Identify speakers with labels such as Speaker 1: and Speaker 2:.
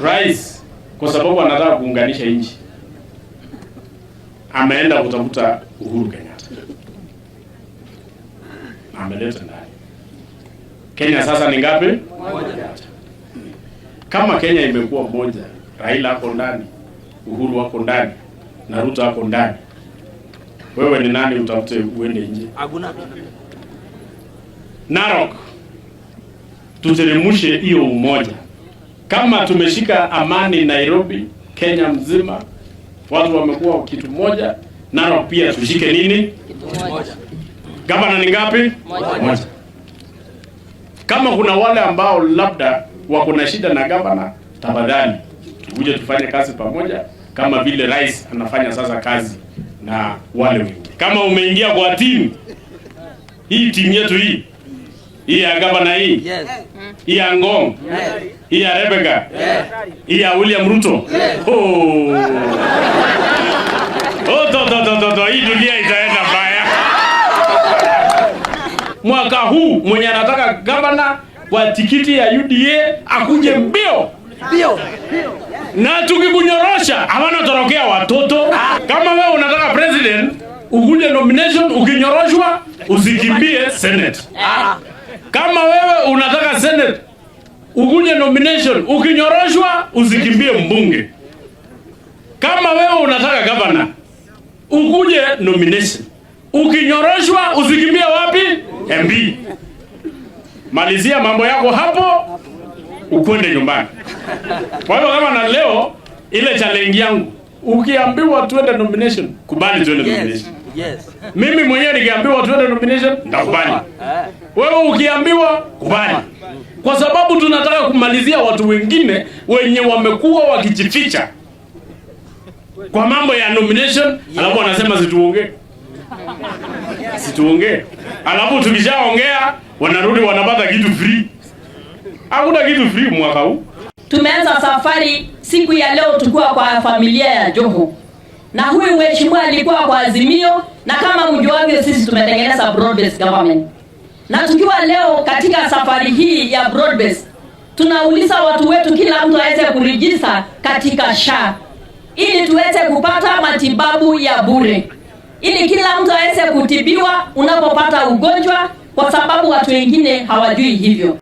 Speaker 1: Rais kwa sababu anataka kuunganisha nchi, ameenda kutafuta Uhuru Kenyatta, ameleta ndani. Kenya sasa ni ngapi? Moja. Kama Kenya imekuwa moja, Raila ako ndani, Uhuru ako ndani na Ruto ako ndani, wewe ni nani utafute uende nje? Narok, tuteremushe hiyo umoja. Kama tumeshika amani Nairobi, Kenya mzima, watu wamekuwa kitu moja, Narok pia tushike nini? Gavana ni ngapi? Moja. Kama kuna wale ambao labda wako na shida na gavana, tafadhali tukuje tufanye kazi pamoja, kama vile rais anafanya sasa kazi na wale wengine. Kama umeingia kwa timu hii, timu yetu hii hii ya gavana hii, hii ya Ngong, hii ya Rebecca, hii ya William Ruto, oh. Oh, to, to, to, to, to, hii dunia itaenda mbaya. Mwaka huu mwenye anataka gavana kwa tikiti ya UDA akuje mbio
Speaker 2: Mbio.
Speaker 1: Na tukikunyorosha hawana torokea watoto. Kama wewe unataka president ukuje nomination, ukinyoroshwa usikimbie Senate. Kama wewe unataka Senate ukuje nomination, ukinyoroshwa usikimbie mbunge. Kama wewe unataka governor ukuje nomination, ukinyoroshwa usikimbie wapi? MP. Malizia mambo yako hapo, ukwende nyumbani. Kwa hivyo kama na leo ile challenge yangu, ukiambiwa tuende nomination, kubali tuende nomination. Mimi mwenyewe nikiambiwa tuende nomination, nitakubali. Wewe ukiambiwa kubali, kwa sababu tunataka kumalizia watu wengine wenye wamekuwa wakijificha kwa mambo ya nomination, alafu wanasema situongee, situongee, alafu tukishaongea wanarudi wanapata kitu free. Hakuna kitu free mwaka huu.
Speaker 3: Tumeanza safari siku ya leo tukiwa kwa familia ya Joho, na huyu mheshimiwa alikuwa kwa Azimio, na kama mjuavyo, sisi tumetengeneza broad based government, na tukiwa leo katika safari hii ya broad based, tunauliza watu wetu, kila mtu aweze kuregister katika SHA ili tuweze kupata matibabu ya bure, ili kila mtu aweze kutibiwa unapopata ugonjwa, kwa sababu watu wengine hawajui hivyo.